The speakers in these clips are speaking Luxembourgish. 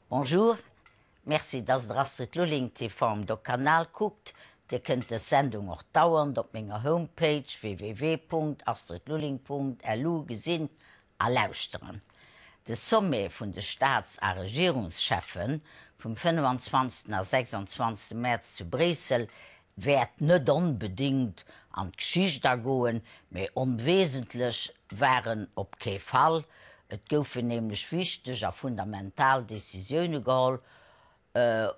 Bonjour, merci dass der Astrid Lulling TV um Doc-Kanal kuckt. Dir kënnt dës Sendung och dauernd op menger Homepage www.astridlulling.lu gesinn a lauschteren. De Sommet vun de Staats a Regierungscheffen vum 25. a 26. Mäerz zu Bréissel wäert net onbedéngt an d'Geschicht agoen, mee onwesentlech war en op kee Fall. Et goufen nämlech wichteg a fundamental Decisioune geholl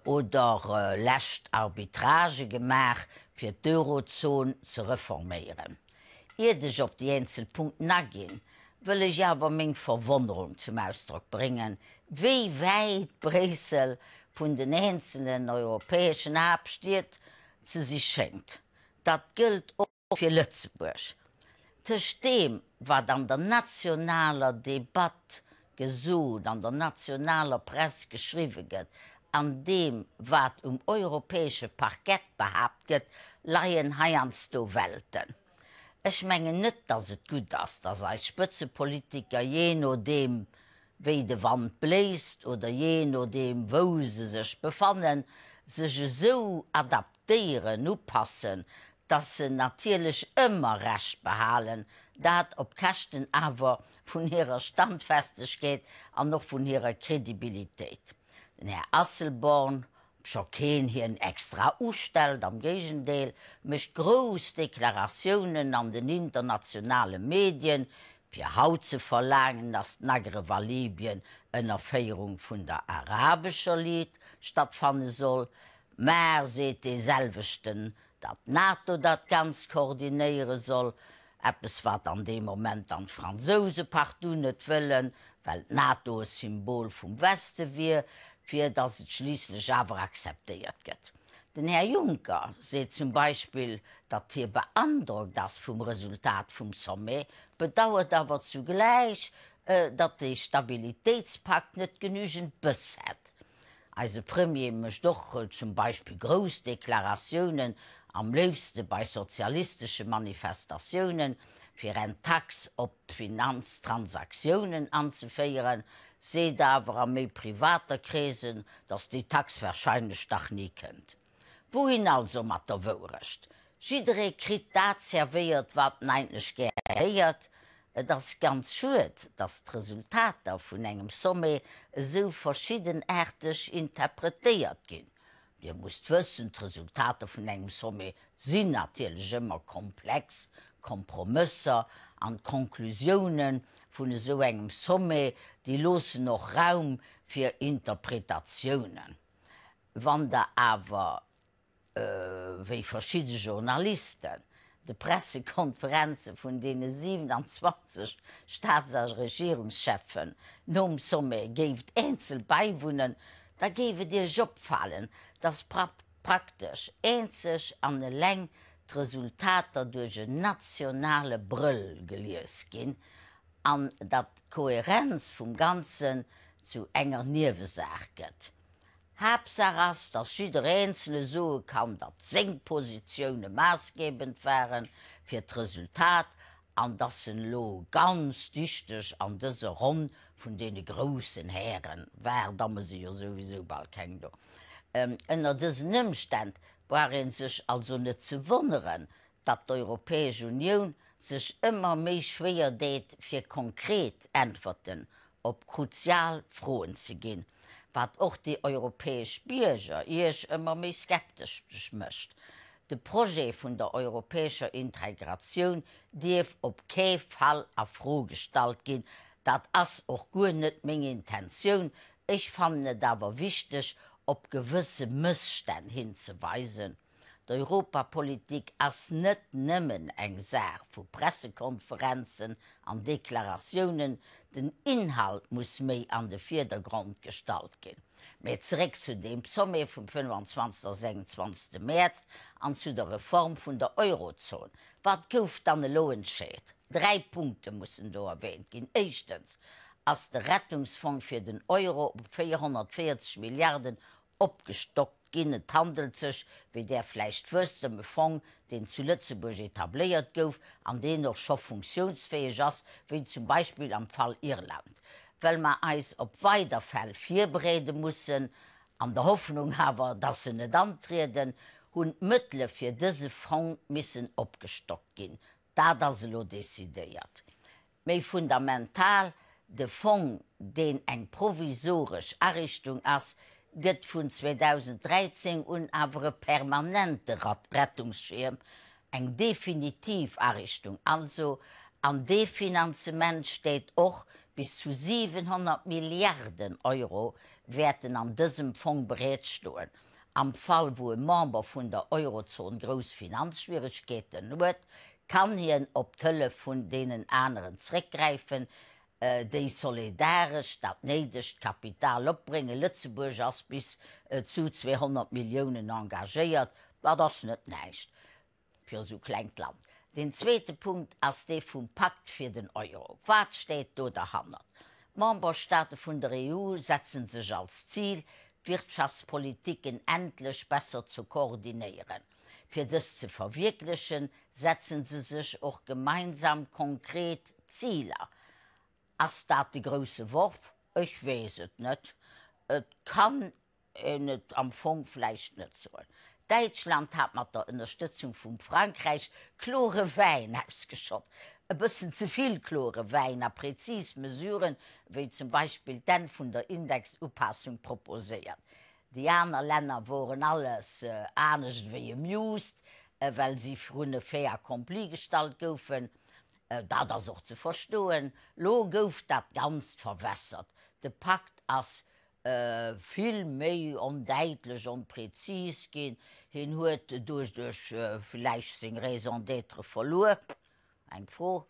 oder lescht Arbitragë gemaach, fir d'Eurozon ze reforméieren. Iert ech op déi eenzel Punkten aginn, wëll ech awer meng Verwonnerung zum Ausdrock bréngen, wéi wäit Bréissel vun den eenzelen europäeschen Haaptstied ze si schéngt. Dat gëllt och fir Lëtzebuerg. Tëscht deem, wat an der nationaler Debatt gesot, an der nationaler Press geschriwwe gëtt, an deem, wat um europäesche Parkett behaapt gëtt, leien heiansdo Welten. Ech mengen net, datt et gutt ass, datt eis Spëtzepolitiker, jee nodeem wéi de Wand bléist oder jee nodeem wou se sech befannen, sech esou adaptéieren, upassen, datt se natierlech ëmmer Recht behalen, dat op Käschten awer vun hirer Standfestegkeet an och vun hirer Kredibilitéit. Den Här Asselborn, obscho keen hien extra ustellt, am Géigendeel, mécht grouss Deklaratiounen an den internationale Medien, fir haut ze verlaangen, datt den Agrëff a Libyen ënner Féierung vun der Arabescher Ligue stattfanne soll. Mar seet dee selwechten, datt d'NATO dat Ganzt koordinéiere soll, eppes wat an deem Moment dann d'Fransouse partout net wëllen, well d'NATO e Symbol vum Weste wier, fir datt et schliisslech awer akzeptéiert gëtt. Den Här Juncker seet zum Beispill, datt hie beandrockt ass vum Resultat vum Sommet, bedauert awer zugläich, datt dee Stabilitéitspakt net genügend Bëss hätt. Eise Premier mécht och zum Beispill grouss Deklaratiounen, am léifste bei sozialistesche Manifestatiounen, fir eng Tax op d'Finanztransaktiounen anzeféieren, seet awer a méi privater Kreesen, datt déi Tax warscheinlech dach ni kënnt. Wouhin also mat der Wourecht? Jidderee kritt dat servéiert, wat en eigentlech gär héiert. Et ass ganz schued, datt d'Resultater vun engem Sommet esou verschiddenaarteg interpretéiert ginn. Dir musst wëssen, d'Resultater vun engem Sommet sinn natierlech ëmmer komplex Kompromësser an d'Konklusioune vun esou engem Sommet, déi loossen och Raum fir Interpretatiounen. Wann Der awer, wéi verschidde Journalisten, de Pressekonferenze vun deene 27 Staats a Regierungscheffen nom Sommet géift eenzel bäiwunnen, da géif et Iech opfalen, dass praktesch eenzeg an eleng d'Resultater duerch en nationale Brëll gelies ginn an datt d'Kohärenz vum Ganzen zu enger Niewesaach gëtt. Haaptsaach ass, datt jidder Eenzele soe kann, datt seng Positioune maassgebend ware fir d'Resultat an datt en elo ganz dichteg an dëser Ronn vun deene groussen Hären war, Damme si jo souwisou bal keng do. Ënner dësen Ëmstänn brauch ee sech also net ze wonneren, datt d'Europäesch Unioun sech ëmmer méi schwéier deet fir konkret Äntwerten op kruzial Froen ze ginn, wat och déi europäesch Bierger, Iech, ëmmer méi skeptesch mécht. De Projet vun der europäescher Integratioun dierf op kee Fall a Fro gestallt ginn. Dat ass och guer net meng Intentioun. Ech fannen et awer wichteg, op gewësse Mësstänn hinzeweisen. D'Europapolitik ass net nëmmen eng Saach vu Pressekonferenzen an Deklaratiounen, den Inhalt muss méi an de Virdergrond gestallt ginn. Mä zeréck zu deem Sommet vum 25. a 26. Mäerz an zu der Reform vun der Eurozon. Wat gouf dann elo entscheet? Dräi Punkte mussen do erwähnt ginn. Éischtens ass de Rettungsfong fir den Euro op 440 Milliarden opgestockt ginn. Et handelt sech, wéi Der vläicht wësst, ëm e Fong, deen zu Lëtzebuerg etabléiert gouf an deen och scho funktiounsfäeg ass, wéi zum Beispill am Fall Irland. Well mer eis op weider Fäll virbereede mussen, an der Hoffnung awer, dass se net antrieden, hunn d'Mëttele fir dëse Fong missen opgestockt ginn. Dat ass elo decidéiert. Méi fundamental, de Fong, deen eng provisoresch Ariichtung ass, gëtt vun 2013 un awer e permanente Rettungsschierm, eng definitiv Ariichtung also, an dee Finanzement steet och, bis zu 700 Milliarden Euro wäerten an dësem Fong bereet stoen, am Fall wou e Member vun der Eurozon grouss Finanzschwieregkeeten huet, kann hien op d'Hëllef vun deenen aneren zréckgräifen, déi solidaresch dat néidegt Kapital opbréngen. Lëtzebuerg ass bis zu 200 Milliounen engagéiert, dat ass net näischt fir esou klengt Land. Deen zweete Punkt ass dee vum Pakt fir den Euro. Wat steet do derhannert? D'Memberstaate vun der EU setzen sech als Zil, d'Wirtschaftspolitiken endlech besser ze koordinéieren. Fir dëst ze verwierklechen, setzen se sech och gemeinsam konkret Ziler. Ass dat de grousse Worf? Ech weess et net. Et kann een et am Fong vläicht net soen. Däitschland hat mat der Ënnerstëtzung vum Frankräich klore Wäin ausgeschott. E bëssen ze vill klore Wäin a prezis Mesuren, wéi zum Beispill d'Enn vun der Indexupassung proposéiert. Déi aner Länner woren alles anescht ewéi amused, well si vrun e Fait accompli gestallt goufen. Dat ass och ze verstoen. Lo gouf dat Ganzt verwässert. De Pakt ass vill méi ondäitlech, onprezis ginn. Hien huet doduerch villäicht seng Raison d'être verluer. Eng Fro.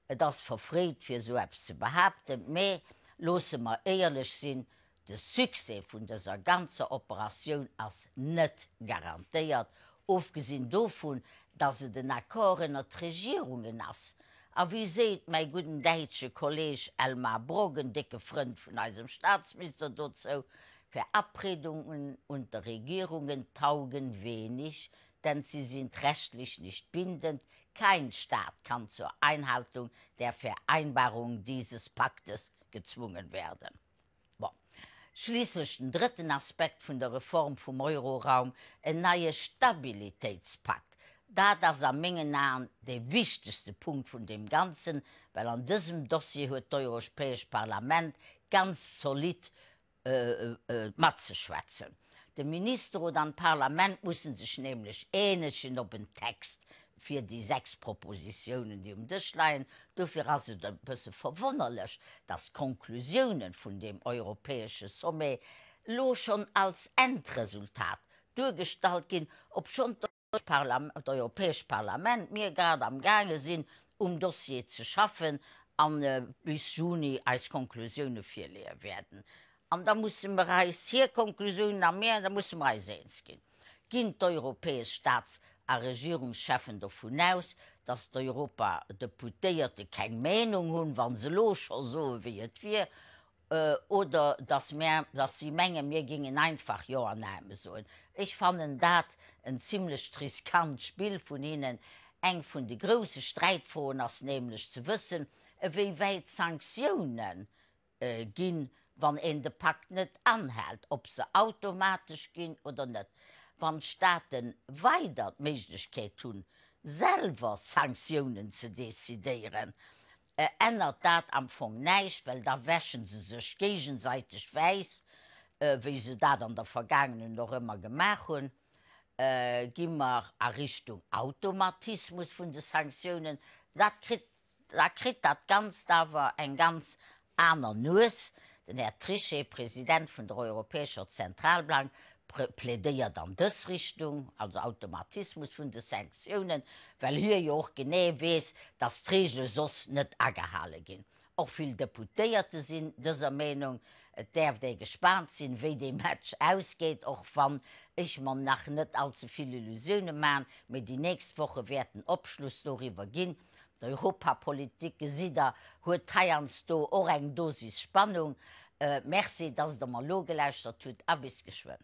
Et ass verfréit fir esou eppes ze behaapten, mee loosse mer éierlech sinn, De Succès vun dëser ganzer Operatioun ass net garantéiert, ofgesinn dovun, datt et en Accord ënnert d'Regierungen ass. A wéi seet mäi gudden däitsche Kolleg Elmar Brok, en décke Frënd vun eisem Staatsminister, dozou, Verabredungen unter Regierungen taugen wenig, denn sie sind rechtlich nicht bindend, kein Staat kann zur Einhaltung der Vereinbarungen dieses Paktes gezwungen werden. Bon. Schliisslech den drëtten Aspekt vun der Reform vum Euroraum, en neie Stabilitéitspakt. Dat ass a mengen Aen dee wichtegste Punkt vun deem Ganzen, well an dësem Dossier huet d'Europäescht Parlament ganz zolidd matzeschwätzen. De Ministerrot an d'Parlament musse sech nämlech eenegen op en Text fir déi 6 Propositiounen, déi um Dësch leien. Dofir ass et e bësse verwonnerlech, dass d'Konklusiounen vun deem europäesche Sommet elo schonn als Endresultat duergestallt ginn, obschonn d'Europäescht Parlament, mir grad amgaange sinn, um Dossier ze schaffen a bis Juni eis Konklusioune virleeë wäerten. An da musse mer eis hir Konklusiounen a mir, da musse mer eis eens ginn. Ginn d'europäesch Staats a Regierungscheffen dovun aus, datt d'Europadeputéierte keng Meenung hunn, wa se elo scho soe wéi et wier, oder datt mär, datt si mengen, mir géingen einfach Jo an Amen soen? Ech fannen dat en zimlecht riskant Spill vun hinnen. Eng vun de grousse Sträitfroen ass nämlech ze wëssen, ewéi wäit Sanktiounen ginn, wann een de Pakt net anhält, ob se automatesch ginn oder net. Wann d'Staate weider d'Méiglechkeet hunn, selwer Sanktiounen ze decidéieren, ännert dat am Fong näischt, well da wäsche se sech géigesäiteg wäiss, wéi se dat an der Vergaangenheet och ëmmer gemaach hunn. Gi mer a Richtung Automatismus vun de Sanktiounen, dat kritt Da kritt dat Ganzt awer eng ganz aner Nues. Den Här Trichet, President vun der Europäescher Zentralbank, plädéiert an dës Richtung, also Automatismus vun de Sanktiounen, well hie jo och genee weess, datt d'Reegele soss net agehale ginn. Och vill Deputéierte sinn dëser Meenung. Et däerft ee gespaant sinn, wéi dee Match ausgeet, och wann ech mer nach net allze vill Illusioune man, mee déi nächst Woche wäerten Opschluss doriwwer ginn. D'Europapolitik, gesitt Der, huet heiansdo och eng Dosis Spannung. Merci, dass Der mer nogelauschtert hutt a bis geschwënn.